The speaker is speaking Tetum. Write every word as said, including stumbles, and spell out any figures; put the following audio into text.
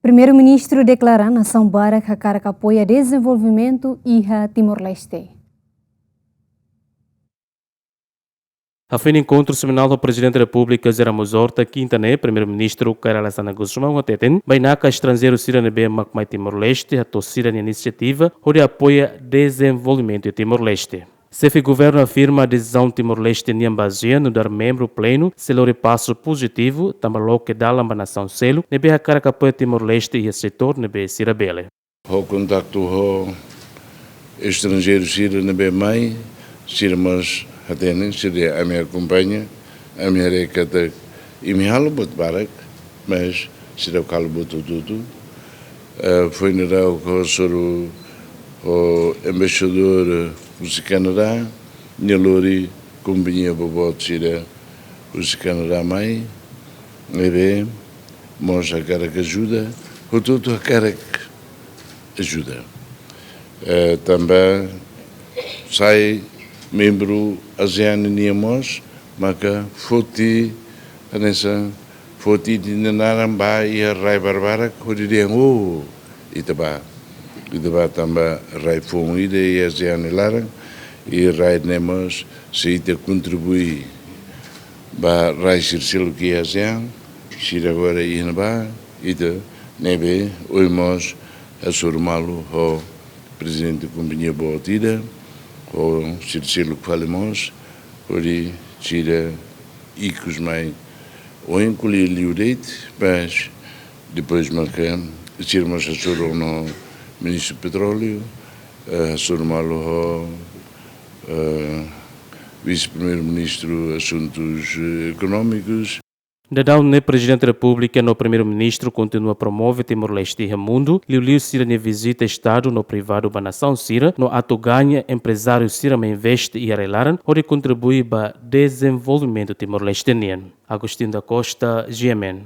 Primeiru-Ministru deklara nasaun barak hakarak apoia dezenvolvimentu iha Timor-Leste. Hafoin enkontru semanál ho Prezidente Repúblika José Ramos Horta, kinta ne'e, Primeiru-Ministru Kay Rala Xanana Gusmão hateten, bainaka estranjeiru sira ne'ebé mak mai Timor-Leste hato'o sira-nia inisiativa hodi apoia dezenvolvimentu Timor-Leste. Xefe Governu afirma adezaun Timor-Leste nian ba ASEAN nu'udar membru plenu sei lori pasu pozitivu, tanba loke dalan ba nasaun seluk ne'ebé hakarak apoia Timor-Leste iha setór ne'ebé sira bele. Ho kontaktu ho estranjeiru sira ne'ebé mai, sira mós hatene, sira dehan ami akompaña, ami haree katak imi halo buat barak, mas seidauk halo buat hotu-hotu. Eh, foin daudauk hasoru ho embaixadór husi Kanadá, nia lori kompañia boboot sira husi Kanadá mai, ne'ebé mós hakarak ajuda, hotu-hotu hakarak ajuda. Eh, tanba sai membru ASEAN nian mós, maka foti, hanesan foti ita-nia naran ba iha rai barbarak, hodi dehan, oh, ita bá, ita bá tanba rai foun ida iha ASEAN nia laran, i rai ne'e mós, se ita kontribui ba rai sira seluk iha ASEAN, sira agora iha ne'ebá, ita ne'ebé, ohin mós, hasoru malu ho prezidente kompañia boot ida, ho sira seluk fali mós, hodi sira ikus mai, ohin ko'alia liu de'it, mas depois maka sira mós hasoru ona ho Ministru Petróleu, eh, hasoru malu ho, eh, Vise-Primeiru-Ministru Asuntus, eh, Ekonómikus. Daudaun ne'e Prezidente Repúblika no Primeiru-Ministru kontinua promove Timor-Leste iha mundu, liuliu sira-nia vizita Estadu no privadu ba nasaun sira, no atu gaña emprezáriu sira mai investe iha rai laran, hodi kontribui ba dezenvolvimentu Timor-Leste nian. Agostinho da Costa, G M N.